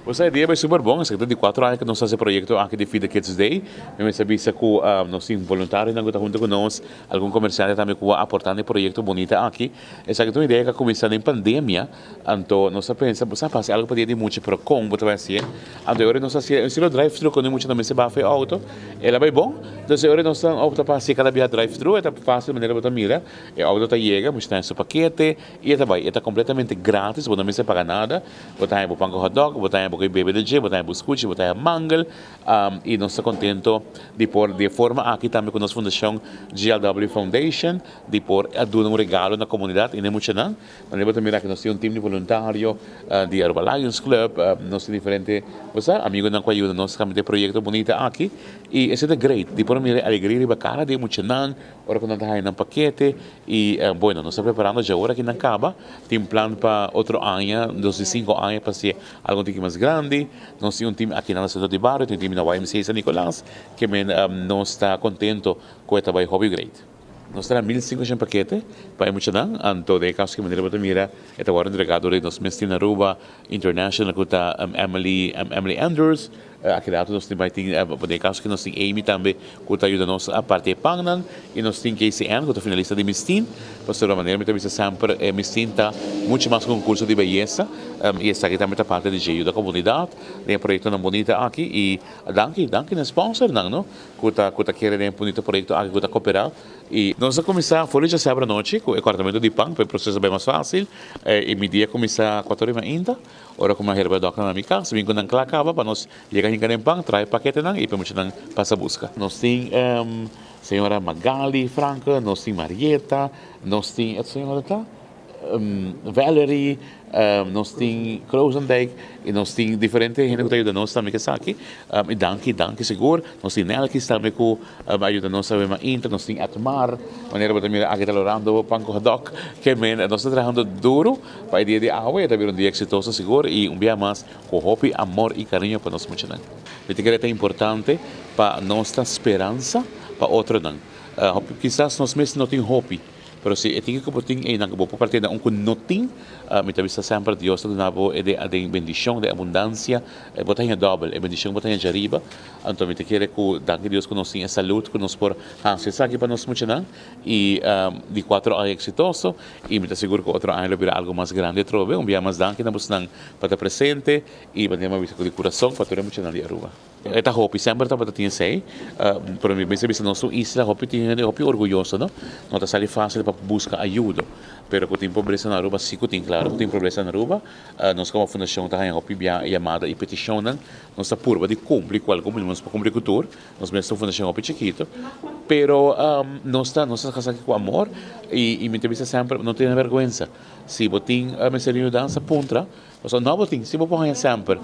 Bo sa e dia bai super bon, esaki ta di cuatro aña cu nos ta haci e proyecto aki di Feed the Kids Day. Mi mester bisa cu nos tin voluntarionan cu ta hunto cu nos, algun comerciante tambe cu a aporta na e proyecto bunita aki. Esaki ta un idea cu a cuminsa den pandemia, anto nos a pensa, bo sa pa haci algo pa dia di mucha, pero con bo ta bai haci'e? Anto e ora nos a haci'e un estilo drive thru, cuando e mucha no mester baha for e auto, el a bai bon. Entonces e ora nos a opta pa haci'e cada bia drive thru, e ta facil manera bo ta mira, e auto ta yega, mucha ta haña su pakete y e ta bai. E ta completamente gratis, bo no mester paga nada. Bo ta haña bo pan ku hotdog, bo ta haña bo koe bebe di dje, bo ta haña buskuchi, bo ta haña mangel. I nos ta kontento di por di e forma aki tambe ku nos fundashon GLW Foundation di por a duna un regalo na komunidat i na e muchanan. Manera bo ta mira aki nos tin un tim di voluntario di Aruba Lions Club, nos tin diferente bo sa amigunan ku a yuda nos tambe den e proyekto bunita aki. I esei ta great di por mira e alegria riba kara di e muchanan ora ku nan ta haña nan pakete. I bueno, nos ta preparando dje ora ki nan kaba. Tin plan pa otro aña, 2005 aña, pa hasi algo un tiki mas grandi. Nos tin un team aki na Centro di Bario, tin un team na YMCA San Nicolas, ke men nos ta contento cu e ta bay hopi great. Nos ta na 1500 pakete pa e muchanan, anto den e caso ki manera bo ta mira e ta worde entrega dor di nos mes team na Aruba International cu ta Emily Emily Andrews. Aki rato nos tin bai tin, den e kaso aki nos tin Amy tambe ku ta yuda nos a parti e pannan i nos tin KCN ku ta finalista di Miss Teen. Pasobra manera mi ta bisa semper e Miss Teen ta muchu mas ku un konkurso di beyesa i esaki tambe ta parti di dje yuda komunidat den e proyektonan bunita aki i danki danki na e sponsornan no ku ta ku ta kere den e bunita proyekto aki ku ta koperá i nos a kuminsá for di djasabra anochi ku e kòrtamentu di pan pa e proseso bai mas fásil i mi dia a kuminsá kuater ora i mainta. Ora ku mi a herba dòkter na mi kas, bin ku nan kla kaba pa nos yega hinka den pan, trae paketenan i pa muchanan pasa buska. Nos tin señora Magali Franke, nos tin Marieta, nos tin, e otro señora ta? Valerie, nos tin Krozendijk i nos tin diferente hende ku ta yuda nos tambe ku esaki. I danki, danki sigur. Nos tin Nelkis tambe ku a yuda nos tambe mainta, nos tin Edmar, manera bo ta mira aki ta lorando pan ku hotdog. Ke men, nos ta trahando duru. Pa e dia di awe e ta bira un dia eksitoso sigur i un bia mas ku hopi amor i kariño pa nos muchanan. Mi ta kere ta importante pa nos ta speransa pa otronan. Hopi kisas nos mes no tin hopi, pero si e tin ku bo tin einan ku bo por parti na un ku no tin, mi ta bisa semper Dios ta duna bo e den bendishon, den abundansia, bo ta haña dòbel, e bendishon bo ta haña djariba. Anto mi ta kere ku danki Dios ku nos tin e salud ku nos por hasi esaki pa nos muchanan i di kuatro aña eksitoso. I mi ta sigur ku otro aña lo bira algu mas grandi atrobe. Un bia mas danki na bosnan pa ta presente i pa mi bisa ku di kurason pa tur e muchanan di Aruba. E ta hopi, semper tabata tin esei, pero mi mester bisa nos un isla hopi tin hende hopi orguyoso no, no ta sali fácil pa buska ayudo, pero ku tin pobresa na Aruba si ku tin, klaro ku tin pobresa na Aruba, nos komo fundashon ta haña hopi bia yamada i petishonnan, nos ta purba di kumpli ku algun, nos por kumpli ku tur. Nos mes ta un fundacion hopi chikito, pero nos ta nos ta haci esaki cu amor y mi ta bisa semper no tene berguensa. Si bo tin mester di yudansa puntra, pasobra no bo tin, si bo por haña semper.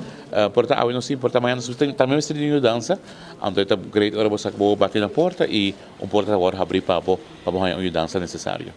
Por ta awe nos tin, por ta mañana nos tin, tambe mester di yudansa, anto e ta great ora bo sa cu bo bati na porta y un porta ta worde habri pa bo, pa bo haña un yudansa necesario.